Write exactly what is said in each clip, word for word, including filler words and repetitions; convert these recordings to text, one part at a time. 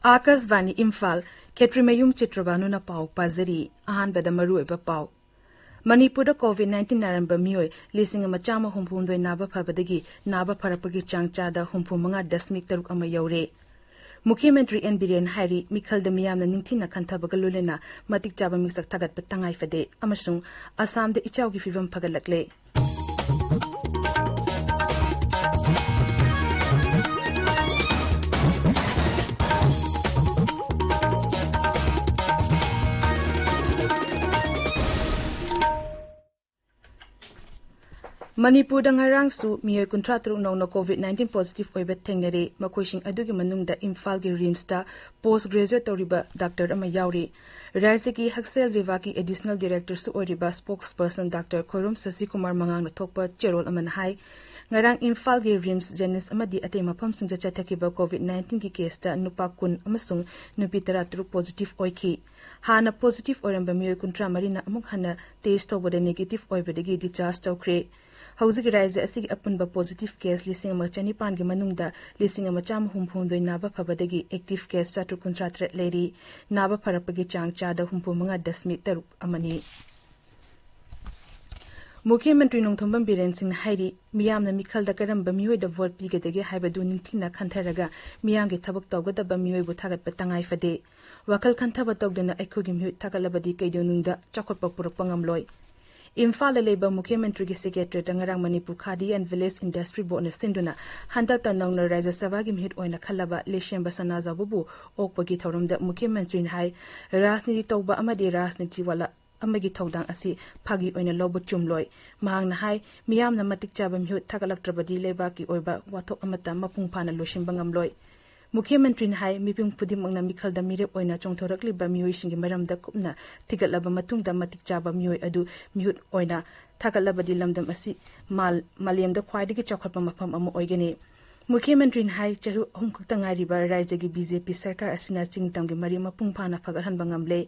ꯑꯥꯀꯥꯁꯕꯥꯅꯤ ꯏꯝꯐꯥꯜ, ꯈꯦꯇ꯭ꯔꯤꯃꯌꯨꯝ ꯆꯤꯇ꯭ꯔꯕꯥꯅꯨꯅ ꯄꯥꯎ ꯄꯥꯖꯔꯤ꯫ ꯑꯍꯥꯟꯕꯗ ꯃꯔꯨꯑꯣꯏꯕ ꯄꯥꯎ꯫ ꯃꯅꯤꯄꯨꯔꯗ ꯀꯣꯚꯤꯗ ꯅꯥꯏꯟꯇꯤꯟ ꯅꯥꯔꯝꯕ ꯃꯤꯑꯣꯏ ꯂꯤꯁꯤꯡ ꯑꯃ ꯆꯥꯝꯃ ꯍꯨꯝꯐꯨ ꯍꯨꯝꯗꯣꯏ ꯅꯥꯕ ꯐꯕꯗꯒꯤ ꯅꯥꯕ ꯐꯔꯛꯄꯒꯤ ꯆꯥꯡ ꯆꯥꯗ ꯍꯨꯝꯐꯨ ꯃꯉꯥ ꯗꯁꯃꯤꯛ ꯇꯔꯨꯛ ꯑꯃ ꯌꯧꯔꯦ꯫ ꯃꯨꯈ꯭ꯌ ꯃꯟꯇ꯭ꯔꯤ ꯑꯦꯟ ꯕꯤꯔꯦꯟ ꯍꯥꯏꯔꯤ, ꯃꯤꯈꯜꯗ ꯃꯤꯌꯥꯝꯅ ꯅꯤꯡꯊꯤꯅ ꯈꯟꯊꯕꯒ ꯂꯣꯏꯅꯅ ꯃꯇꯤꯛ ꯆꯥꯕ ꯃꯤꯁꯛ ꯊꯥꯒꯠꯄ ꯇꯉꯥꯏ ꯐꯗꯦ ꯑꯃꯁꯨꯡ ꯑꯁꯥꯝꯗ ꯏꯆꯥꯎꯒꯤ ꯐꯤꯕꯝ ꯐꯒꯠꯂꯛꯂꯦ꯫ ꯃꯅꯤꯄꯨꯔꯗ ꯉꯔꯥꯡꯁꯨ ꯃꯤꯑꯣꯏ ꯀꯨꯟꯊ꯭ꯔꯥ ꯇꯔꯨꯛ ꯅꯧꯅ ꯀꯣꯚꯤꯗ ꯅꯥꯏꯟꯇꯤꯟ ꯄꯣꯖꯤꯇꯤꯚ ꯑꯣꯏꯕ ꯊꯦꯡꯅꯔꯦ꯫ ꯃꯈꯣꯏꯁꯤꯡ ꯑꯗꯨꯒꯤ ꯃꯅꯨꯡꯗ ꯏꯝꯐꯥꯜꯒꯤ ꯔꯤꯝꯁꯇ ꯄꯣꯁ ꯒ꯭ꯔꯦꯖꯨꯑꯦꯠ ꯇꯧꯔꯤꯕ ꯗꯥꯛꯇꯔ ꯑꯃ ꯌꯥꯎꯔꯤ꯫ ꯔꯥꯖ꯭ꯌꯒꯤ ꯍꯛꯁꯦꯜ ꯕꯤꯚꯥꯒꯀꯤ ꯑꯦꯗꯤꯁꯅꯦꯜ ꯗꯤꯔꯦꯛꯇꯔꯁꯨ ꯑꯣꯏꯔꯤꯕ ꯁ꯭ꯄꯣꯛꯁ ꯄꯔꯁꯟ ꯗꯥꯛꯇꯔ ꯈꯣꯏꯔꯨꯝ ꯁꯁꯤꯀꯨꯃꯥꯔ ꯃꯉꯥꯡꯅ ꯊꯣꯛꯄ ꯆꯦꯔꯣꯜ ꯑꯃꯅ ꯍꯥꯏ, ꯉꯔꯥꯡ ꯏꯝꯐꯥꯜꯒꯤ ꯔꯤꯝꯁ, ꯖꯦꯅꯤꯁ ꯑꯃꯗꯤ ꯑꯇꯩ ꯃꯐꯝꯁꯤꯡꯗ ꯆꯠꯊꯈꯤꯕ ꯀꯣꯚꯤꯗ ꯅꯥꯏꯟꯇꯤꯟꯒꯤ ꯀꯦꯁꯇ ꯅꯨꯄꯥ ꯀꯨꯟ ꯑꯃꯁꯨꯡ ꯅꯨꯄꯤ ꯇꯔꯥꯇꯔꯨꯛ ꯄꯣꯖꯤꯇꯤꯚ ꯑꯣꯏꯈꯤ꯫ ꯍꯥꯟꯅ ꯄꯣꯖꯤꯇꯤꯚ ꯑꯣꯏꯔꯝꯕ ꯃꯤꯑꯣꯏ ꯀꯨꯟꯊ꯭ꯔꯥ ꯃꯔꯤꯅ ꯑꯃꯨꯛ ꯍꯟꯅ ꯇꯦꯁ ꯇꯧꯕꯗ ꯅꯦꯒꯦꯇꯤꯚ ꯑꯣꯏꯕꯗꯒꯤ ꯗꯤꯁꯆꯥꯔꯖ ꯇꯧꯈ꯭ꯔꯦ꯫ ꯍꯧꯖꯤꯛ ꯔꯥꯖ꯭ꯌ ꯑꯁꯤꯒꯤ ꯑꯄꯨꯟꯕ ꯄꯣꯖꯤꯇꯤꯚ ꯀꯦꯁ ꯂꯤꯁꯤꯡ ꯑꯃ ꯆꯅꯤꯄꯥꯟꯒꯤ ꯃꯅꯨꯡꯗ ꯂꯤꯁꯤꯡ ꯑꯃ ꯆꯥꯝꯃ ꯍꯨꯝꯐꯨ ꯍꯨꯝꯗꯣꯏ ꯅꯥꯕ ꯐꯕꯗꯒꯤ ꯑꯦꯛꯇꯤꯚ ꯀꯦꯁ ꯆꯥꯇ꯭ꯔꯨꯛ ꯀꯨꯟꯊ꯭ꯔꯥ ꯇꯔꯦꯠ ꯂꯩꯔꯤ꯫ ꯅꯥꯕ ꯐꯔꯛꯄꯒꯤ ꯆꯥꯡ ꯆꯥꯗ ꯍꯨꯝꯐꯨ ꯃꯉꯥ ꯗꯁꯃꯤꯛ ꯇꯔꯨꯛ ꯑꯃꯅꯤ꯫ ꯃꯨꯈ꯭ꯌ ꯃꯟꯇ꯭ꯔꯤ ꯅꯣꯡꯊꯣꯝꯕꯝ ꯕꯤꯔꯦꯟ ꯁꯤꯡꯅ ꯍꯥꯏꯔꯤ, ꯃꯤꯌꯥꯝꯅ ꯃꯤꯈꯜꯗ ꯀꯔꯝꯕ ꯃꯤꯑꯣꯏꯗ ꯚꯣꯠ ꯄꯤꯒꯗꯒꯦ ꯍꯥꯏꯕꯗꯨ ꯅꯤꯡꯊꯤꯅ ꯈꯟꯊꯔꯒ ꯃꯤꯌꯥꯝꯒꯤ ꯊꯕꯛ ꯇꯧꯒꯗꯕ ꯃꯤꯑꯣꯏꯕꯨ ꯊꯥꯒꯠꯄ ꯇꯉꯥꯏ ꯐꯗꯦ꯫ ꯋꯥꯈꯜ ꯈꯟꯊꯕ ꯇꯧꯗꯅ ꯑꯩꯈꯣꯏꯒꯤ ꯃꯤꯍꯨꯠ ꯊꯥꯒꯠꯂꯕꯗꯤ ꯀꯩꯗꯧꯅꯨꯡꯗ ꯆꯥꯎꯈꯠꯄ ꯄꯨꯔꯛꯄ ꯉꯝꯂꯣꯏ꯫ ꯏꯝꯐꯥꯜꯗ ꯂꯩꯕ ꯃꯨꯈ꯭ꯌ ꯃꯟꯇ꯭ꯔꯤꯒꯤ ꯁꯦꯀ꯭ꯔꯦꯇꯔꯤꯌꯦꯠꯇ ꯉꯔꯥꯡ ꯃꯅꯤꯄꯨꯔ ꯈꯥꯗꯤ ꯑꯦꯟ ꯚꯤꯂꯦꯖ ꯏꯟꯗꯁꯇ꯭ꯔꯤ ꯕꯣꯔꯗꯅ ꯁꯤꯟꯗꯨꯅ ꯍꯟꯗꯛꯇ ꯅꯧꯅ ꯔꯥꯖ꯭ꯌ ꯁꯚꯥꯒꯤ ꯃꯤꯍꯨꯠ ꯑꯣꯏꯅ ꯈꯜꯂꯕ ꯂꯩꯁꯦꯝꯕ ꯁꯅꯥꯖꯥꯎꯕꯕꯨ ꯑꯣꯛꯄꯒꯤ ꯊꯧꯔꯝꯗ ꯃꯨꯈ꯭ꯌ ꯃꯟꯇ꯭ꯔꯤꯅ ꯍꯥꯏ, ꯔꯥꯖꯅꯤꯇꯤ ꯇꯧꯕ ꯑꯃꯗꯤ ꯔꯥꯖꯅꯤꯇꯤ ꯋꯥꯂꯥ ꯑꯃꯒꯤ ꯊꯧꯗꯥꯡ ꯑꯁꯤ ꯐꯥꯒꯤ ꯑꯣꯏꯅ ꯂꯧꯕ ꯆꯨꯝꯂꯣꯏ꯫ ꯃꯍꯥꯛꯅ ꯍꯥꯏ, ꯃꯤꯌꯥꯝꯅ ꯃꯇꯤꯛ ꯆꯥꯕ ꯃꯤꯍꯨꯠ ꯊꯥꯒꯠꯂꯛꯇ꯭ꯔꯕꯗꯤ ꯂꯩꯕꯥꯛꯀꯤ ꯑꯣꯏꯕ ꯋꯥꯊꯣꯛ ꯑꯃꯠꯇ ꯃꯄꯨꯡ ꯐꯥꯅ ꯂꯣꯏꯁꯤꯟꯕ ꯉꯝꯂꯣꯏ꯫ ꯃꯨꯈ꯭ꯌ ꯃꯟꯇ꯭ꯔꯤꯅ ꯍꯥꯏ, ꯃꯤꯄꯨꯝ ꯈꯨꯗꯤꯡꯃꯛꯅ ꯃꯤꯈꯜꯗ ꯃꯤꯔꯦꯞ ꯑꯣꯏꯅ ꯆꯣꯡꯊꯣꯔꯛꯂꯤꯕ ꯃꯤꯑꯣꯏꯁꯤꯡꯒꯤ ꯃꯔꯝꯗ ꯀꯨꯞꯅ ꯊꯤꯒꯠꯂꯕ ꯃꯇꯨꯡꯗ ꯃꯇꯤꯛ ꯆꯥꯕ ꯃꯤꯑꯣꯏ ꯑꯗꯨ ꯃꯤꯍꯨꯠ ꯑꯣꯏꯅ ꯊꯥꯒꯠꯂꯕꯗꯤ ꯂꯝꯗꯝ ꯑꯁꯤ ꯃꯥꯜ-, ꯃꯥꯂꯦꯝꯗ ꯈ꯭ꯋꯥꯏꯗꯒꯤ ꯆꯥꯎꯈꯠꯄ ꯃꯐꯝ ꯑꯃ ꯑꯣꯏꯒꯅꯤ꯫ ꯃꯨꯈ꯭ꯌ ꯃꯟꯇ꯭ꯔꯤꯅ ꯍꯥꯏ, ꯆꯍꯤ ꯑꯍꯨꯝ ꯈꯛꯇ ꯉꯥꯏꯔꯤꯕ ꯔꯥꯖ꯭ꯌꯒꯤ ꯕꯤ ꯖꯦ ꯄꯤ ꯁꯔꯀꯥꯔ ꯑꯁꯤꯅ ꯆꯤꯡ ꯇꯝꯒꯤ ꯃꯔꯤ ꯃꯄꯨꯡ ꯐꯥꯅ ꯐꯒꯠꯍꯟꯕ ꯉꯝꯂꯦ꯫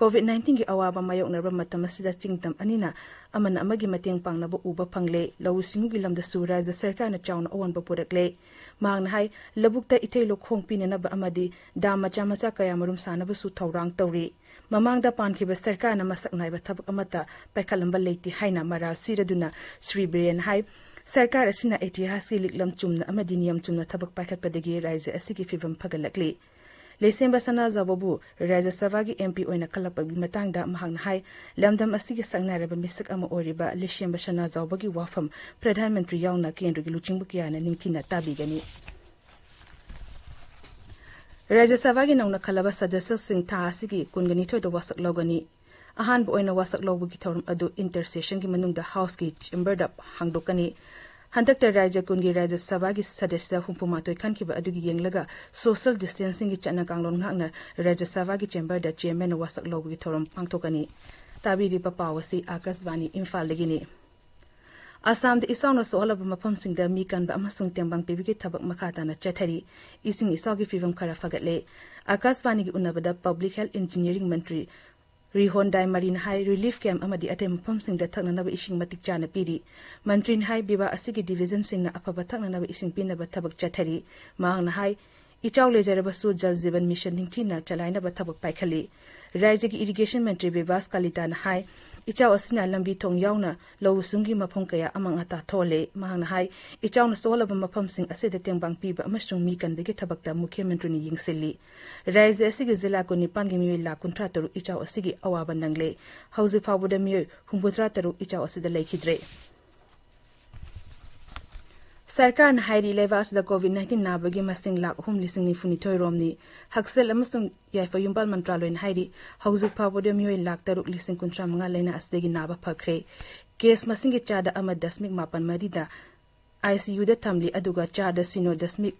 ꯀꯣꯚꯤꯗ ꯅꯥꯏꯟꯇꯤꯟꯒꯤ ꯑꯋꯥꯕ ꯃꯥꯌꯣꯛꯅꯔꯕ ꯃꯇꯝ ꯑꯁꯤꯗ ꯆꯤꯡꯗꯝ ꯑꯅꯤꯅ ꯑꯃꯅ ꯑꯃꯒꯤ ꯃꯇꯦꯡ ꯄꯥꯡꯅꯕ ꯎꯕ ꯐꯪꯂꯦ꯫ ꯂꯧꯎ ꯁꯤꯡꯎꯒꯤ ꯂꯝꯗꯁꯨ ꯔꯥꯖ꯭ꯌ ꯁꯔꯀꯥꯔꯅ ꯆꯥꯎꯅ ꯑꯑꯣꯟꯕ ꯄꯨꯔꯛꯂꯦ꯫ ꯃꯍꯥꯛꯅ ꯍꯥꯏ, ꯂꯧꯕꯨꯛꯇ ꯏꯊꯩ ꯂꯧꯈꯣꯡ ꯄꯤꯅꯅꯕ ꯑꯃꯗꯤ ꯗꯥꯝ ꯃꯆꯥ ꯃꯆꯥ ꯀꯌꯥ ꯃꯔꯨꯝ ꯁꯥꯅꯕꯁꯨ ꯊꯧꯔꯥꯡ ꯇꯧꯔꯤ꯫ ꯃꯃꯥꯡꯗ ꯄꯥꯟꯈꯤꯕ ꯁꯔꯀꯥꯔꯅ ꯃꯁꯛ ꯅꯥꯏꯕ ꯊꯕꯛ ꯑꯃꯠꯇ ꯄꯥꯏꯈꯠꯂꯝꯕ ꯂꯩꯇꯦ ꯍꯥꯏꯅ ꯃꯔꯥꯜ ꯁꯤꯔꯗꯨꯅ ꯁ꯭ꯔꯤ ꯕꯤꯔꯦꯟ ꯍꯥꯏ, ꯁꯔꯀꯥꯔ ꯑꯁꯤꯅ ꯏꯇꯤꯍꯥꯁꯀꯤ ꯂꯤꯛꯂꯝ ꯆꯨꯝꯅ ꯑꯃꯗꯤ ꯅꯤꯌꯝ ꯆꯨꯝꯅ ꯊꯕꯛ ꯄꯥꯏꯈꯠꯄꯗꯒꯤ ꯔꯥꯖ꯭ꯌ ꯑꯁꯤꯒꯤ ꯐꯤꯕꯝ ꯐꯒꯠꯂꯛꯂꯤ꯫ ꯂꯩꯁꯦꯝꯕ ꯁꯅꯥꯖꯥꯎꯕꯕꯨ ꯔꯥꯖ꯭ꯌ ꯁꯚꯥꯒꯤ ꯑꯦꯝ ꯄꯤ ꯑꯣꯏꯅ ꯈꯜꯂꯛꯄꯒꯤ ꯃꯇꯥꯡꯗ ꯃꯍꯥꯛꯅ ꯍꯥꯏ, ꯂꯝꯗꯝ ꯑꯁꯤꯒꯤ ꯁꯛꯅꯥꯏꯔꯕ ꯃꯤꯁꯛ ꯑꯃ ꯑꯣꯏꯔꯤꯕ ꯂꯩꯁꯦꯝꯕ ꯁꯅꯥꯖꯥꯎꯕꯒꯤ ꯋꯥꯐꯝ ꯄ꯭ꯔꯙꯥꯟ ꯃꯟꯇ꯭ꯔꯤ ꯌꯥꯎꯅ ꯀꯦꯟꯗ꯭ꯔꯒꯤ ꯂꯨꯆꯤꯡꯕ ꯀꯌꯥꯅ ꯅꯤꯡꯊꯤꯅ ꯇꯥꯕꯤꯒꯅꯤ꯫ ꯔꯥꯖ꯭ꯌ ꯁꯚꯥꯒꯤ ꯅꯧꯅ ꯈꯜꯂꯕ ꯁꯗꯁ꯭ꯌꯁꯤꯡ ꯊꯥ ꯑꯁꯤꯒꯤ ꯀꯨꯟꯒ ꯅꯤꯊꯣꯏꯗ ꯋꯥꯁꯛ ꯂꯧꯒꯅꯤ꯫ ꯑꯍꯥꯟꯕ ꯑꯣꯏꯅ ꯋꯥꯁꯛ ꯂꯧꯕꯒꯤ ꯊꯧꯔꯝ ꯑꯗꯨ ꯏꯟꯇꯔ ꯁꯦꯁꯟꯒꯤ ꯃꯅꯨꯡꯗ ꯍꯥꯎꯁꯀꯤ ꯆꯦꯝꯕꯔꯗ ꯍꯥꯡꯗꯣꯛꯀꯅꯤ꯫ ꯍꯟꯗꯛꯇ ꯔꯥꯖ꯭ꯌ ꯀꯨꯟꯒꯤ ꯔꯥꯖ꯭ꯌ ꯁꯚꯥꯒꯤ ꯁꯗꯁ꯭ꯌ ꯍꯨꯝꯐꯨ ꯃꯥꯊꯣꯏ ꯈꯟꯈꯤꯕ ꯑꯗꯨꯒꯤ ꯌꯦꯡꯂꯒ ꯁꯣꯁꯤꯌꯦꯜ ꯗꯤꯁꯇꯦꯟꯁꯤꯡꯒꯤ ꯆꯠꯅ ꯀꯥꯡꯂꯣꯟ ꯉꯥꯛꯅ ꯔꯥꯖ꯭ꯌ ꯁꯚꯥꯒꯤ ꯆꯦꯝꯕꯔꯗ ꯆꯤꯌꯔꯃꯦꯟꯅ ꯋꯥꯁꯛ ꯂꯧꯕꯒꯤ ꯊꯧꯔꯝ ꯄꯥꯡꯊꯣꯛꯀꯅꯤ꯫ ꯇꯥꯕꯤꯔꯤꯕ ꯄꯥꯎ ꯑꯁꯤ ꯑꯥꯀꯥꯁꯕꯥꯅꯤ ꯏꯝꯐꯥꯜꯗꯒꯤꯅꯤ꯫ ꯑꯁꯥꯝꯗ ꯏꯆꯥꯎꯅ ꯁꯣꯛꯍꯜꯂꯕ ꯃꯐꯝꯁꯤꯡꯗ ꯃꯤ ꯀꯟꯕ ꯑꯃꯁꯨꯡ ꯇꯦꯡꯕꯥꯡ ꯄꯤꯕꯒꯤ ꯊꯕꯛ ꯃꯈꯥ ꯇꯥꯅ ꯆꯠꯊꯔꯤ꯫ ꯏꯁꯤꯡ ꯏꯆꯥꯎꯒꯤ ꯐꯤꯕꯝ ꯈꯔ ꯐꯒꯠꯂꯦ꯫ ꯑꯥꯀꯥꯁꯕꯥꯅꯤꯒꯤ ꯎꯅꯕꯗ ꯄꯕ꯭ꯂꯤꯛ ꯍꯦꯜꯊ ꯏꯟꯖꯤꯅꯤꯌꯔꯤꯡ ꯃꯟꯇ꯭ꯔꯤ ꯔꯤꯍꯣꯟ ꯗꯥꯏ ꯃꯔꯤꯅ ꯍꯥꯏ, ꯔꯤꯂꯤꯐ ꯀꯦꯝꯞ ꯑꯃꯗꯤ ꯑꯇꯩ ꯃꯐꯝꯁꯤꯡꯗ ꯊꯛꯅꯅꯕ ꯏꯁꯤꯡ ꯃꯇꯤꯛ ꯆꯥꯅ ꯄꯤꯔꯤ꯫ ꯃꯟꯇ꯭ꯔꯤꯅ ꯍꯥꯏ, ꯕꯤꯚꯥꯒ ꯑꯁꯤꯒꯤ ꯗꯤꯚꯤꯖꯟꯁꯤꯡꯅ ꯑꯐꯕ ꯊꯛꯅꯅꯕ ꯏꯁꯤꯡ ꯄꯤꯅꯕ ꯊꯕꯛ ꯆꯠꯊꯔꯤ꯫ ꯃꯍꯥꯛꯅ ꯍꯥꯏ, ꯏꯆꯥꯎ ꯂꯩꯖꯔꯕꯁꯨ ꯖꯜ ꯖꯤꯕꯟ ꯃꯤꯁꯟ ꯅꯤꯡꯊꯤꯅ ꯆꯂꯥꯏꯅꯕ ꯊꯕꯛ ꯄꯥꯏꯈꯠꯂꯤ꯫ ꯔꯥꯖ꯭ꯌꯒꯤ ꯏꯔꯤꯒꯦꯁꯟ ꯃꯟꯇ꯭ꯔꯤ ꯕꯤꯚꯥꯁ ꯀꯥꯂꯤꯇꯥꯅ ꯍꯥꯏ, ꯏꯆꯥꯎ ꯑꯁꯤꯅ ꯂꯝꯕꯤ ꯊꯣꯡ ꯌꯥꯎꯅ ꯂꯧꯎ ꯁꯤꯡꯎꯒꯤ ꯃꯐꯝ ꯀꯌꯥ ꯑꯃꯥꯡ ꯑꯇꯥ ꯊꯣꯛꯍꯜꯂꯦ꯫ ꯃꯍꯥꯛꯅ ꯍꯥꯏ, ꯏꯆꯥꯎꯅ ꯁꯣꯛꯍꯜꯂꯕ ꯃꯐꯝꯁꯤꯡ ꯑꯁꯤꯗ ꯇꯦꯡꯕꯥꯡ ꯄꯤꯕ ꯑꯃꯁꯨꯡ ꯃꯤ ꯀꯟꯕꯒꯤ ꯊꯕꯛꯇ ꯃꯨꯈ꯭ꯌ ꯃꯟꯇ꯭ꯔꯤꯅ ꯌꯦꯡꯁꯤꯜꯂꯤ꯫ ꯔꯥꯖ꯭ꯌ ꯑꯁꯤꯒꯤ ꯖꯤꯂꯥ ꯀꯨꯟꯅꯤꯄꯥꯟꯒꯤ ꯃꯤꯑꯣꯏ ꯂꯥꯈ ꯀꯨꯟꯊ꯭ꯔꯥ ꯇꯔꯨꯛ ꯏꯆꯥꯎ ꯑꯁꯤꯒꯤ ꯑꯋꯥꯕ ꯅꯪꯂꯦ꯫ ꯍꯧꯖꯤꯛ ꯐꯥꯎꯕꯗ ꯃꯤꯑꯣꯏ ꯍꯨꯝꯐꯨꯇꯔꯥ ꯇꯔꯨꯛ ꯏꯆꯥꯎ ꯑꯁꯤꯗ ꯂꯩꯈꯤꯗ꯭ꯔꯦ꯫ ꯁꯔꯀꯥꯔꯅ ꯍꯥꯏꯔꯤ, ꯂꯩꯕꯥꯛ ꯑꯁꯤꯗ ꯀꯣꯚꯤꯗ ꯅꯥꯏꯟꯇꯤꯟ ꯅꯥꯕꯒꯤ ꯃꯁꯤꯡ ꯂꯥꯈ ꯑꯍꯨꯝ ꯂꯤꯁꯤꯡ ꯅꯤꯐꯨꯅꯤꯊꯣꯏ ꯔꯣꯝꯅꯤ꯫ ꯍꯛꯁꯦꯜ ꯑꯃꯁꯨꯡ ꯌꯥꯏꯐ ꯌꯨꯝꯕꯥꯜ ꯃꯟꯇ꯭ꯔꯥꯂꯣꯏꯅ ꯍꯥꯏꯔꯤ, ꯍꯧꯖꯤꯛ ꯐꯥꯎꯕꯗ ꯃꯤꯑꯣꯏ ꯂꯥꯈ ꯇꯔꯨꯛ ꯂꯤꯁꯤꯡ ꯀꯨꯟꯊ꯭ꯔꯥ ꯃꯉꯥ ꯂꯥꯏꯅꯥ ꯑꯁꯤꯗꯒꯤ ꯅꯥꯕ ꯐꯈ꯭ꯔꯦ꯫ ꯀꯦꯁ ꯃꯁꯤꯡꯒꯤ ꯆꯥꯗ ꯑꯃ ꯗꯁꯃꯤꯛ ꯃꯥꯄꯟ ꯃꯔꯤꯗ ꯑꯥꯏ ꯁꯤ ꯌꯨꯗ ꯊꯝꯂꯤ, ꯑꯗꯨꯒ ꯆꯥꯗ ꯁꯤꯅꯣ ꯗꯁꯃꯤꯛ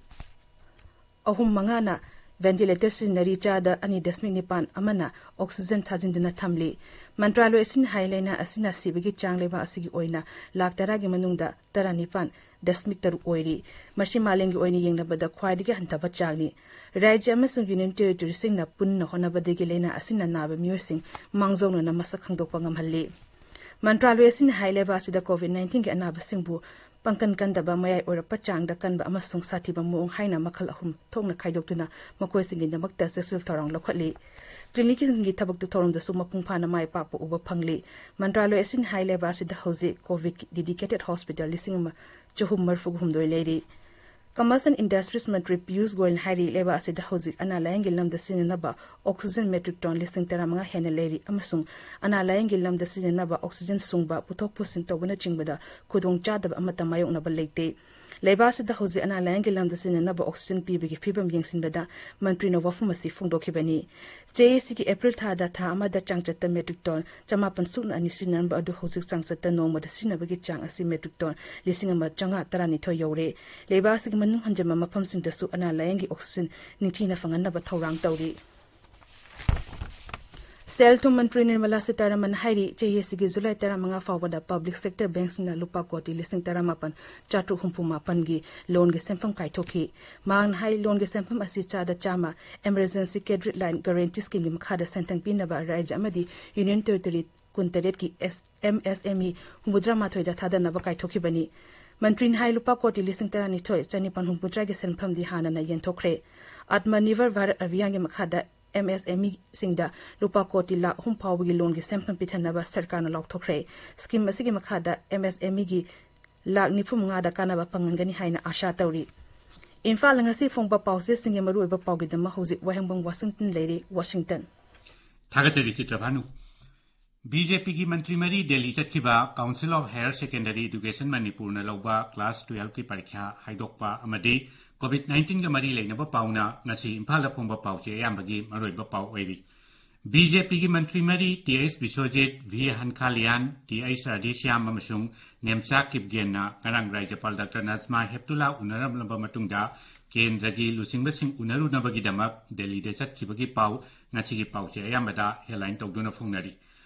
ꯑꯍꯨꯝ ꯃꯉꯥꯅ ꯚꯦꯟꯇꯤꯂꯦꯇꯔ ꯁꯤꯖꯤꯟꯅꯔꯤ ꯆꯥꯗ ꯑꯅꯤ ꯗꯁꯃꯤꯛ ꯅꯤꯄꯥꯟ ꯑꯃꯅ ꯑꯣꯛꯁꯤꯖꯦꯟ ꯊꯥꯖꯤꯟꯗꯨꯅ ꯊꯝꯂꯤ꯫ ꯃꯟꯇ꯭ꯔꯥꯂꯣꯏ ꯑꯁꯤꯅ ꯍꯥꯏ, ꯂꯥꯏꯅꯥ ꯑꯁꯤꯅ ꯁꯤꯕꯒꯤ ꯆꯥꯡ ꯂꯩꯕꯥꯛ ꯑꯁꯤꯒꯤ ꯑꯣꯏꯅ ꯂꯥꯈ ꯇꯔꯥꯒꯤ ꯃꯅꯨꯡꯗ ꯇꯔꯥꯅꯤꯄꯥꯟ ꯗꯁꯃꯤꯛ ꯇꯔꯨꯛ ꯑꯣꯏꯔꯤ꯫ ꯃꯁꯤ ꯃꯥꯂꯦꯝꯒꯤ ꯑꯣꯏꯅ ꯌꯦꯡꯅꯕꯗ ꯈ꯭ꯋꯥꯏꯗꯒꯤ ꯍꯟꯊꯕ ꯆꯥꯡꯅꯤ꯫ ꯔꯥꯖ꯭ꯌ ꯑꯃꯁꯨꯡ ꯌꯨꯅꯤꯌꯟ ꯇꯦꯔꯤꯇꯣꯔꯤꯁꯤꯡꯅ ꯄꯨꯟꯅ ꯍꯣꯠꯅꯕꯗꯒꯤ ꯂꯥꯏꯅꯥ ꯑꯁꯤꯅ ꯅꯥꯕ ꯃꯤꯑꯣꯏꯁꯤꯡ ꯃꯥꯡꯖꯧꯅꯅ ꯃꯁꯛ ꯈꯪꯗꯣꯛꯄ ꯉꯝꯍꯜꯂꯤ꯫ ꯃꯟꯇ꯭ꯔꯥꯂꯣꯏ ꯑꯁꯤꯅ ꯍꯥꯏ, ꯂꯩꯕꯥꯛ ꯑꯁꯤꯗ ꯀꯣꯚꯤꯗ ꯅꯥꯏꯟꯇꯤꯟꯒꯤ ꯑꯅꯥꯕꯁꯤꯡꯕꯨ ꯄꯪꯀꯟ ꯀꯟꯗꯕ, ꯃꯌꯥꯏ ꯑꯣꯏꯔꯞꯄ ꯆꯥꯡꯗ ꯀꯟꯕ ꯑꯃꯁꯨꯡ ꯁꯥꯊꯤꯕ ꯃꯑꯣꯡ ꯍꯥꯏꯅ ꯃꯈꯜ ꯑꯍꯨꯝ ꯊꯣꯛꯅ ꯈꯥꯏꯗꯣꯛꯇꯨꯅ ꯃꯈꯣꯏꯁꯤꯡꯒꯤꯗꯃꯛꯇ ꯆꯦꯛꯁꯤꯜ ꯊꯧꯔꯥꯡ ꯂꯧꯈꯠꯂꯤ꯫ ꯀ꯭ꯂꯤꯅꯤꯛꯁꯤꯡꯒꯤ ꯊꯕꯛꯇ ꯊꯧꯔꯝꯗꯁꯨ ꯃꯄꯨꯡ ꯐꯥꯅ ꯃꯥꯏ ꯄꯥꯛꯄ ꯎꯕ ꯐꯪꯂꯤ꯫ ꯃꯟꯇ꯭ꯔꯥꯂꯣꯏ ꯑꯁꯤꯅ ꯍꯥꯏ, ꯂꯩꯕꯥꯛ ꯑꯁꯤꯗ ꯍꯧꯖꯤꯛ ꯀꯣꯚꯤꯗꯀꯤ dedicated hospital ꯂꯤꯁꯤꯡ ꯑꯃ ꯆꯍꯨꯝ ꯃꯔꯤꯐꯨ ꯍꯨꯝꯗꯣꯏ ꯂꯩꯔꯤ꯫ Commerce and Industries ꯃꯟꯇ꯭ꯔꯤ ꯄꯤꯌꯨꯁ ꯒꯣꯌꯜꯅ ꯍꯥꯏꯔꯤ, ꯂꯩꯕꯥꯛ ꯑꯁꯤꯗ ꯍꯧꯖꯤꯛ ꯑꯅꯥ ꯂꯥꯌꯦꯡꯒꯤ ꯂꯝꯗ ꯁꯤꯖꯤꯟꯅꯅꯕ ꯑꯣꯛꯁꯤꯖꯦꯟ metric ton ꯂꯤꯁꯤꯡ ꯇꯔꯥꯃꯉꯥ ꯍꯦꯟꯅ ꯂꯩꯔꯤ ꯑꯃꯁꯨꯡ ꯑꯅꯥ ꯂꯥꯌꯦꯡꯒꯤ ꯂꯝꯗ ꯁꯤꯖꯤꯟꯅꯅꯕ ꯑꯣꯛꯁꯤꯖꯦꯟ ꯁꯨꯡꯕ, ꯄꯨꯊꯣꯛ ꯄꯨꯁꯤꯟ ꯇꯧꯕꯅꯆꯤꯡꯕꯗ ꯈꯨꯗꯣꯡꯆꯥꯗꯕ ꯑꯃꯠꯇ ꯃꯥꯌꯣꯛꯅꯕ ꯂꯩꯇꯦ꯫ ꯂꯩꯕꯥꯛ ꯑꯁꯤꯗ ꯍꯧꯖꯤꯛ ꯑꯅꯥ ꯂꯥꯌꯦꯡꯒꯤ ꯂꯝꯗ ꯁꯤꯖꯤꯟꯅꯅꯕ ꯑꯣꯛꯁꯤꯖꯦꯟ ꯄꯤꯕꯒꯤ ꯐꯤꯕꯝ ꯌꯦꯡꯁꯤꯟꯕꯗ ꯃꯟꯇ꯭ꯔꯤꯅ ꯋꯥꯐꯝ ꯑꯁꯤ ꯐꯣꯡꯗꯣꯛꯈꯤꯕꯅꯤ꯫ ꯆꯦ ꯑꯁꯤꯒꯤ ꯑꯦꯄ꯭ꯔꯤꯜ ꯊꯥꯗ ꯊꯥ ꯑꯃꯗ ꯆꯥꯡꯆꯠꯇ metric ton ꯆꯃꯥꯄꯟ ꯁꯨꯞꯅ ꯑꯅꯤ ꯁꯤꯖꯤꯟꯅꯔꯝꯕ ꯑꯗꯨ ꯍꯧꯖꯤꯛ ꯆꯥꯡꯆꯠꯇ ꯅꯣꯡꯃꯗ ꯁꯤꯖꯤꯟꯅꯕꯒꯤ ꯆꯥꯡ ꯑꯁꯤ metric ton ꯂꯤꯁꯤꯡ ꯑꯃ ꯆꯥꯝꯃꯉꯥ ꯇꯔꯥꯅꯤꯊꯣꯏ ꯌꯧꯔꯦ꯫ ꯂꯩꯕꯥꯛ ꯑꯁꯤꯒꯤ ꯃꯅꯨꯡ ꯍꯟꯖꯤꯟꯕ ꯃꯐꯝꯁꯤꯡꯗꯁꯨ ꯑꯅꯥ ꯂꯥꯌꯦꯡꯒꯤ ꯑꯣꯛꯁꯤꯖꯦꯟ ꯅꯤꯡꯊꯤꯅ ꯐꯪꯍꯟꯅꯕ ꯊꯧꯔꯥꯡ ꯇꯧꯔꯤ꯫ ꯁꯦꯜ ꯊꯨꯝ ꯃꯟꯇ꯭ꯔꯤ ꯅꯤꯔꯃꯂꯥ ꯁꯤꯇꯥꯔꯥꯃꯟ ꯍꯥꯏꯔꯤ, ꯆꯍꯤ ꯑꯁꯤꯒꯤ ꯖꯨꯂꯥꯏ ꯇꯔꯥꯃꯉꯥ ꯐꯥꯎꯕꯗ ꯄꯕ꯭ꯂꯤꯛ ꯁꯦꯛꯇꯔ ꯕꯦꯡꯁꯤꯡꯅ ꯂꯨꯄꯥ ꯀꯣꯇꯤ ꯂꯤꯁꯤꯡ ꯇꯔꯥꯃꯥꯄꯟ ꯆꯥꯇ꯭ꯔꯨꯛ ꯍꯨꯝꯐꯨ ꯃꯥꯄꯟꯒꯤ ꯂꯣꯟꯒꯤ ꯁꯦꯟꯐꯝ ꯀꯥꯏꯊꯣꯛꯈꯤ꯫ ꯃꯍꯥꯛꯅ ꯍꯥꯏ, ꯂꯣꯟꯒꯤ ꯁꯦꯟꯐꯝ ꯑꯁꯤ ꯆꯥꯗ ꯆꯥꯝꯃ emergency credit line guarantee scheme ꯒꯤ ꯃꯈꯥꯗ ꯁꯦꯟꯊꯪ ꯄꯤꯅꯕ ꯔꯥꯖ꯭ꯌ ꯑꯃꯗꯤ ꯌꯨꯅꯤꯌꯟ ꯇꯦꯔꯤꯇꯣꯔꯤ ꯀꯨꯟꯇꯔꯦꯠꯀꯤ ꯑꯦꯁ-, ꯑꯦꯝ ꯑꯦꯁ ꯑꯦꯝ ꯏ ꯍꯨꯝꯐꯨꯇꯔꯥ ꯃꯥꯊꯣꯏꯗ ꯊꯥꯗꯅꯕ ꯀꯥꯏꯊꯣꯛꯈꯤꯕꯅꯤ꯫ ꯃꯟꯇ꯭ꯔꯤꯅ ꯍꯥꯏ, ꯂꯨꯄꯥ ꯀꯣꯇꯤ ꯂꯤꯁꯤꯡ ꯇꯔꯥꯅꯤꯊꯣꯏ ꯆꯅꯤꯄꯥꯟ ꯍꯨꯝꯐꯨꯇꯔꯥꯒꯤ ꯁꯦꯟꯐꯝꯗꯤ ꯍꯥꯟꯅꯅ ꯌꯦꯟꯊꯣꯛꯈ꯭ꯔꯦ꯫ ꯑꯠꯃꯅꯤꯔꯚꯔ ꯚꯥꯔꯠ ꯑꯚꯤꯌꯥꯟꯒꯤ ꯃꯈꯥꯗ ꯑꯦꯝ ꯑꯦꯁ ꯑꯦꯝ ꯏꯁꯤꯡꯗ ꯂꯨꯄꯥ ꯀꯣꯇꯤ ꯂꯥꯈ ꯑꯍꯨꯝ ꯐꯥꯎꯕꯒꯤ ꯂꯣꯟꯒꯤ ꯁꯦꯟꯐꯝ ꯄꯤꯊꯅꯕ ꯁꯔꯀꯥꯔꯅ ꯂꯥꯎꯊꯣꯛꯈ꯭ꯔꯦ꯫ ꯁ꯭ꯀꯤꯝ ꯑꯁꯤꯒꯤ ꯃꯈꯥꯗ ꯑꯦꯝ ꯑꯦꯁ ꯑꯦꯝ ꯏꯒꯤ ꯂꯥꯈ ꯅꯤꯐꯨ ꯃꯉꯥꯗ ꯀꯥꯟꯅꯕ ꯐꯪꯍꯟꯒꯅꯤ ꯍꯥꯏꯅ ꯑꯥꯁꯥ ꯇꯧꯔꯤ꯫ ꯏꯝꯐꯥꯜꯗ ꯉꯁꯤ ꯐꯣꯡꯕ ꯄꯥꯎꯆꯦꯁꯤꯡꯒꯤ ꯃꯔꯨꯑꯣꯏꯕ ꯄꯥꯎꯒꯤꯗꯃꯛ ꯍꯧꯖꯤꯛ ꯋꯥꯍꯦꯡꯕꯝ ꯋꯥꯁꯤꯡꯇꯟ ꯂꯩꯔꯦ, ꯋꯥꯁꯤꯡꯇꯟ꯫ ꯊꯥꯒꯠꯆꯔꯤ ꯆꯤꯇ꯭ꯔꯚꯥꯅꯨ꯫ ꯕꯤ ꯖꯦ ꯄꯤꯒꯤ ꯃꯟꯇ꯭ꯔꯤ ꯃꯔꯤ ꯗꯦꯜꯂꯤ ꯆꯠꯈꯤꯕ Council of Higher Secondary Education ꯃꯅꯤꯄꯨꯔꯅ ꯂꯧꯕ class twelve ꯀꯤ ꯄꯔꯤꯈ꯭ꯌꯥ ꯍꯥꯏꯗꯣꯛꯄ ꯑꯃꯗꯤ ꯀꯣꯚꯤꯗ ꯅꯥꯏꯟꯇꯤꯟꯒ ꯃꯔꯤ ꯂꯩꯅꯕ ꯄꯥꯎꯅ ꯉꯁꯤ ꯏꯝꯐꯥꯜꯗ ꯐꯣꯡꯕ ꯄꯥꯎꯆꯦ ꯑꯌꯥꯝꯕꯒꯤ ꯃꯔꯨꯑꯣꯏꯕ ꯄꯥꯎ ꯑꯣꯏꯔꯤ꯫ ꯕꯤ ꯖꯦ ꯄꯤꯒꯤ ꯃꯟꯇ꯭ꯔꯤ ꯃꯔꯤ T H Biswajit, V Hangkhalian, T H Radheshyam ꯑꯃꯁꯨꯡ ꯅꯦꯝꯆꯥ ꯀꯤꯞꯒꯦꯟꯅ ꯉꯔꯥꯡ ꯔꯥꯖ꯭ꯌꯄꯥꯜ ꯗꯥꯛꯇꯔ ꯅꯖꯃꯥ ꯍꯦꯞꯇꯨꯂꯥ ꯎꯅꯔꯝꯂꯕ ꯃꯇꯨꯡꯗ ꯀꯦꯟꯗ꯭ꯔꯒꯤ ꯂꯨꯆꯤꯡꯕꯁꯤꯡ ꯎꯅꯔꯨꯅꯕꯒꯤꯗꯃꯛ ꯗꯦꯜꯂꯤꯗ ꯆꯠꯈꯤꯕꯒꯤ ꯄꯥꯎ ꯉꯁꯤꯒꯤ ꯄꯥꯎꯆꯦ ꯑꯌꯥꯝꯕꯗ headline ꯇꯧꯗꯨꯅ ꯐꯣꯡꯅꯔꯤ꯫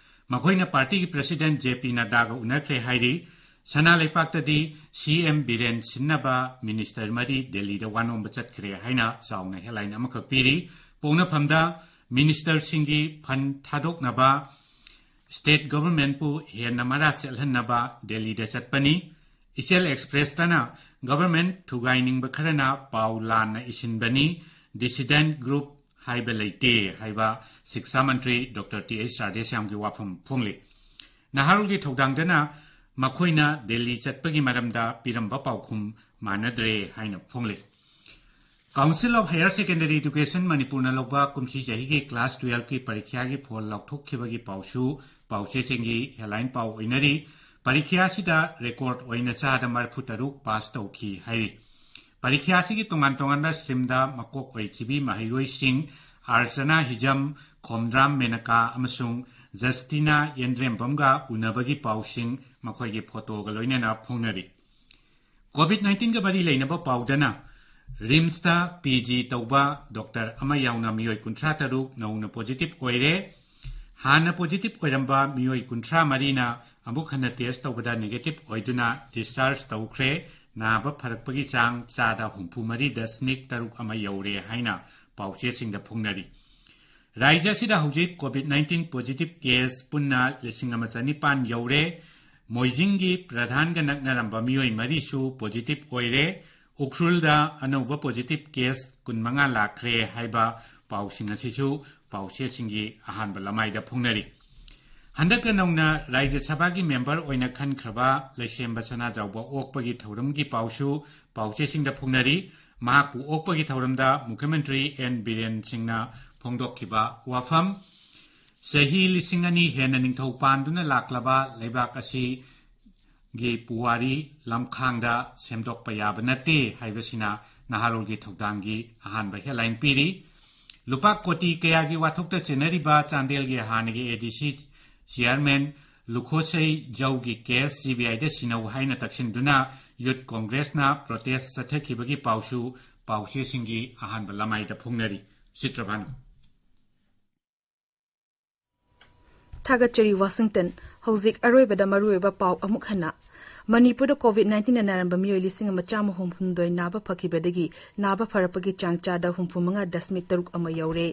ꯃꯈꯣꯏꯅ ꯄꯥꯔꯇꯤꯒꯤ ꯄ꯭ꯔꯁꯤꯗꯦꯟꯠ ꯖꯦ ꯄꯤ ꯅꯗ꯭ꯗꯥꯒ ꯎꯅꯈ꯭ꯔꯦ ꯍꯥꯏꯔꯤ꯫ ꯁꯅꯥ ꯂꯩꯄꯥꯛꯇꯗꯤ ꯁꯤ ꯑꯦꯝ ꯕꯤꯔꯦꯟ ꯁꯤꯟꯅꯕ ꯃꯤꯅꯤꯁꯇꯔ ꯃꯔꯤ ꯗꯦꯜꯂꯤꯗ ꯋꯥꯅꯣꯝꯕ ꯆꯠꯈ꯭ꯔꯦ ꯍꯥꯏꯅ ꯆꯥꯎꯅ headline ꯑꯃꯈꯛ ꯄꯤꯔꯤ꯫ ꯄꯣꯛꯅꯐꯝꯗ ꯃꯤꯅꯤꯁꯇꯔꯁꯤꯡꯒꯤ ꯐꯟ ꯊꯥꯗꯣꯛꯅꯕ ꯁ꯭ꯇꯦꯠ ꯒꯚꯔꯟꯃꯦꯟꯠꯄꯨ ꯍꯦꯟꯅ ꯃꯔꯥ ꯆꯦꯠꯍꯟꯅꯕ ꯗꯦꯜꯂꯤꯗ ꯆꯠꯄꯅꯤ꯫ ꯏꯆꯦꯜ ꯑꯦꯛꯁꯄ꯭ꯔꯦꯁꯇꯅ ꯒꯚꯔꯟꯃꯦꯟꯠ ꯊꯨꯒꯥꯏꯅꯤꯡꯕ ꯈꯔꯅ ꯄꯥꯎ ꯂꯥꯟꯅ ꯏꯁꯤꯟꯕꯅꯤ, ꯗꯤꯁꯤꯗꯦꯟꯠ ꯒ꯭ꯔꯨꯞ ꯍꯥꯏꯕ ꯂꯩꯇꯦ ꯍꯥꯏꯕ ꯁꯤꯛꯁꯥ ꯃꯟꯇ꯭ꯔꯤ ꯗꯣꯛꯇꯔ ꯇꯤ ꯑꯩꯆ ꯔꯥꯙꯦꯁ꯭ꯌꯥꯝꯒꯤ ꯋꯥꯐꯝ ꯐꯣꯡꯂꯤ꯫ ꯅꯍꯥꯔꯣꯜꯒꯤ ꯊꯧꯗꯥꯡꯗꯅ ꯃꯈꯣꯏꯅ ꯗꯦꯜꯂꯤ ꯆꯠꯄꯒꯤ ꯃꯔꯝꯗ ꯄꯤꯔꯝꯕ ꯄꯥꯎꯈꯨꯝ ꯃꯥꯟꯅꯗ꯭ꯔꯦ ꯍꯥꯏꯅ ꯐꯣꯡꯂꯤ꯫ Council of Higher Secondary Education ꯃꯅꯤꯄꯨꯔꯅ ꯂꯧꯕ ꯀꯨꯝꯁꯤ ꯆꯍꯤꯒꯤ class twelfthꯀꯤ ꯄꯔꯤꯈ꯭ꯌꯥꯒꯤ ꯐꯣꯜ ꯂꯥꯎꯊꯣꯛꯈꯤꯕꯒꯤ ꯄꯥꯎꯁꯨ ꯄꯥꯎꯆꯦꯁꯤꯡꯒꯤ headline ꯄꯥꯎ ꯑꯣꯏꯅꯔꯤ꯫ ꯄꯔꯤꯈ꯭ꯌꯥ ꯑꯁꯤꯗ record ꯑꯣꯏꯅ ꯆꯥꯗ ꯃꯔꯤꯐꯨ ꯇꯔꯨꯛ ꯄꯥꯁ ꯇꯧꯈꯤ ꯍꯥꯏꯔꯤ꯫ ꯄꯔꯤꯈ꯭ꯌꯥ ꯑꯁꯤꯒꯤ ꯇꯣꯉꯥꯟ ꯇꯣꯉꯥꯟꯕ streamꯗ ꯃꯀꯣꯛ ꯑꯣꯏꯈꯤꯕꯤ ꯃꯍꯩꯔꯣꯏꯁꯤꯡ ꯑꯥꯔꯆꯅꯥ ꯍꯤꯖꯝ, ꯈꯣꯝꯗ꯭ꯔꯥꯝ ꯃꯦꯅꯀꯥ ꯑꯃꯁꯨꯡ ꯖꯁꯇꯤꯅꯥ ꯌꯦꯟꯗ꯭ꯔꯦꯝꯕꯝꯒ ꯎꯅꯕꯒꯤ ꯄꯥꯎꯁꯤꯡ ꯃꯈꯣꯏꯒꯤ ꯐꯣꯇꯣꯒ ꯂꯣꯏꯅꯅ ꯐꯣꯡꯅꯔꯤ꯫ COVID nineteenꯒ ꯃꯔꯤ ꯂꯩꯅꯕ ꯄꯥꯎꯗꯅ, ꯔꯤꯝꯁꯇ ꯄꯤ ꯖꯤ ꯇꯧꯕ ꯗꯣꯛꯇꯔ ꯑꯃ ꯌꯥꯎꯅ ꯃꯤꯑꯣꯏ ꯀꯨꯟꯊ꯭ꯔꯥ ꯇꯔꯨꯛ ꯅꯧꯅ positive ꯑꯣꯏꯔꯦ꯫ ꯍꯥꯟꯅ positive ꯑꯣꯏꯔꯝꯕ ꯃꯤꯑꯣꯏ ꯀꯨꯟꯊ꯭ꯔꯥ ꯃꯔꯤꯅ ꯑꯃꯨꯛ ꯍꯟꯅ test ꯇꯧꯕꯗ negative ꯑꯣꯏꯗꯨꯅ discharge ꯇꯧꯈ꯭ꯔꯦ꯫ ꯅꯥꯕ ꯐꯔꯛꯄꯒꯤ ꯆꯥꯡ ꯆꯥꯗ ꯍꯨꯝꯐꯨ ꯃꯔꯤ ꯗꯁꯃꯤꯛ ꯇꯔꯨꯛ ꯑꯃ ꯌꯧꯔꯦ ꯍꯥꯏꯅ ꯄꯥꯎꯆꯦꯁꯤꯡꯗ ꯐꯣꯡꯅꯔꯤ꯫ ꯔꯥꯖ꯭ꯌ ꯑꯁꯤꯗ ꯍꯧꯖꯤꯛ COVID nineteen positive case ꯄꯨꯟꯅ ꯂꯤꯁꯤꯡ ꯑꯃ ꯆꯅꯤꯄꯥꯟ ꯌꯧꯔꯦ꯫ ꯃꯣꯏꯖꯤꯡꯒꯤ ꯄ꯭ꯔꯙꯥꯟꯒ ꯅꯛꯅꯔꯝꯕ ꯃꯤꯑꯣꯏ ꯃꯔꯤꯁꯨ positive ꯑꯣꯏꯔꯦ꯫ ꯎꯈ꯭ꯔꯨꯜꯗ ꯑꯅꯧꯕ positive case ꯀꯨꯟꯃꯉꯥ ꯂꯥꯛꯈ꯭ꯔꯦ ꯍꯥꯏꯕ ꯄꯥꯎꯁꯤꯡ ꯑꯁꯤꯁꯨ ꯄꯥꯎꯆꯦꯁꯤꯡꯒꯤ ꯑꯍꯥꯟꯕ ꯂꯃꯥꯏꯗ ꯐꯣꯡꯅꯔꯤ꯫ ꯍꯟꯗꯛꯇ ꯅꯧꯅ ꯔꯥꯖ꯭ꯌ ꯁꯚꯥꯒꯤ member ꯑꯣꯏꯅ ꯈꯟꯈ꯭ꯔꯕ ꯂꯩꯁꯦꯝꯕ ꯁꯅꯥꯖꯥꯎꯕ ꯑꯣꯛꯄꯒꯤ ꯊꯧꯔꯝꯒꯤ ꯄꯥꯎꯁꯨ ꯄꯥꯎꯆꯦꯁꯤꯡꯗ ꯐꯣꯡꯅꯔꯤ꯫ ꯃꯍꯥꯛꯄꯨ ꯑꯣꯛꯄꯒꯤ ꯊꯧꯔꯝꯗ ꯃꯨꯈ꯭ꯌ ꯃꯟꯇ꯭ꯔꯤ ꯑꯦꯟ ꯕꯤꯔꯦꯟ ꯁꯤꯡꯅ ꯐꯣꯡꯗꯣꯛꯈꯤꯕ ꯋꯥꯐꯝ, ꯆꯍꯤ ꯂꯤꯁꯤꯡ ꯑꯅꯤ ꯍꯦꯟꯅ ꯅꯤꯡꯊꯧ ꯄꯥꯟꯗꯨꯅ ꯂꯥꯛꯂꯕ ꯂꯩꯕꯥꯛ ꯑꯁꯤꯒꯤ ꯄꯨꯋꯥꯔꯤ ꯂꯝꯈꯥꯡꯗ ꯁꯦꯝꯗꯣꯛꯄ ꯌꯥꯕ ꯅꯠꯇꯦ ꯍꯥꯏꯕꯁꯤꯅ ꯅꯍꯥꯔꯣꯜꯒꯤ ꯊꯧꯗꯥꯡꯒꯤ ꯑꯍꯥꯟꯕ headline ꯄꯤꯔꯤ꯫ ꯂꯨꯄꯥ ꯀꯣꯇꯤ ꯀꯌꯥꯒꯤ ꯋꯥꯊꯣꯛꯇ ꯆꯦꯟꯅꯔꯤꯕ ꯆꯥꯟꯗꯦꯜꯒꯤ ꯍꯥꯟꯅꯒꯤ ADC chairman ꯂꯨꯈꯣꯁꯩ ꯖꯧꯒꯤ case CBIꯗ ꯁꯤꯟꯅꯧ ꯍꯥꯏꯅ ꯇꯛꯁꯤꯟꯗꯨꯅ Youth Congressꯅ protest ꯆꯠꯊꯈꯤꯕꯒꯤ ꯄꯥꯎꯁꯨ ꯄꯥꯎꯆꯦꯁꯤꯡꯒꯤ ꯑꯍꯥꯟꯕ ꯂꯃꯥꯏꯗ ꯐꯣꯡꯅꯔꯤ꯫ ꯆꯤꯇ꯭ꯔꯚꯥꯅꯨ꯫ ꯊꯥꯒꯠꯆꯔꯤ ꯋꯥꯁꯤꯡꯇꯟ꯫ ꯍꯧꯖꯤꯛ ꯑꯔꯣꯏꯕꯗ ꯃꯔꯨꯑꯣꯏꯕ ꯄꯥꯎ ꯑꯃꯨꯛ ꯍꯟꯅ꯫ ꯃꯅꯤꯄꯨꯔꯗ COVID nineteenꯅ ꯅꯥꯔꯝꯕ ꯃꯤꯑꯣꯏ ꯂꯤꯁꯤꯡ ꯑꯃ ꯆꯥꯝꯃ ꯍꯨꯝꯐꯨꯍꯨꯝꯗꯣꯏ ꯅꯥꯕ ꯐꯈꯤꯕꯗꯒꯤ ꯅꯥꯕ ꯐꯔꯛꯄꯒꯤ ꯆꯥꯡ ꯆꯥꯗ ꯍꯨꯝꯐꯨ ꯃꯉꯥ ꯗꯁꯃꯤꯛ ꯇꯔꯨꯛ ꯑꯃ ꯌꯧꯔꯦ꯫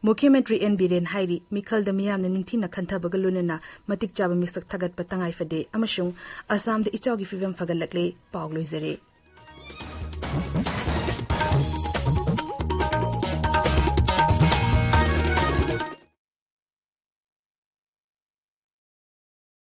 ꯃꯨꯈ꯭ꯌ ꯃꯟꯇ꯭ꯔꯤ ꯑꯦꯟ ꯕꯤꯔꯦꯟ ꯍꯥꯏꯔꯤ, ꯃꯤꯈꯜꯗ ꯃꯤꯌꯥꯝꯅ ꯅꯤꯡꯊꯤꯅ ꯈꯟꯊꯕꯒ ꯂꯣꯏꯅꯅ ꯃꯇꯤꯛ ꯆꯥꯕ ꯃꯤꯁꯛ ꯊꯥꯒꯠꯄ ꯇꯉꯥꯏ ꯐꯗꯦ ꯑꯃꯁꯨꯡ ꯑꯁꯥꯝꯗ ꯏꯆꯥꯎꯒꯤ ꯐꯤꯕꯝ ꯐꯒꯠꯂꯛꯂꯦ꯫ ꯄꯥꯎ ꯂꯣꯏꯖꯔꯦ꯫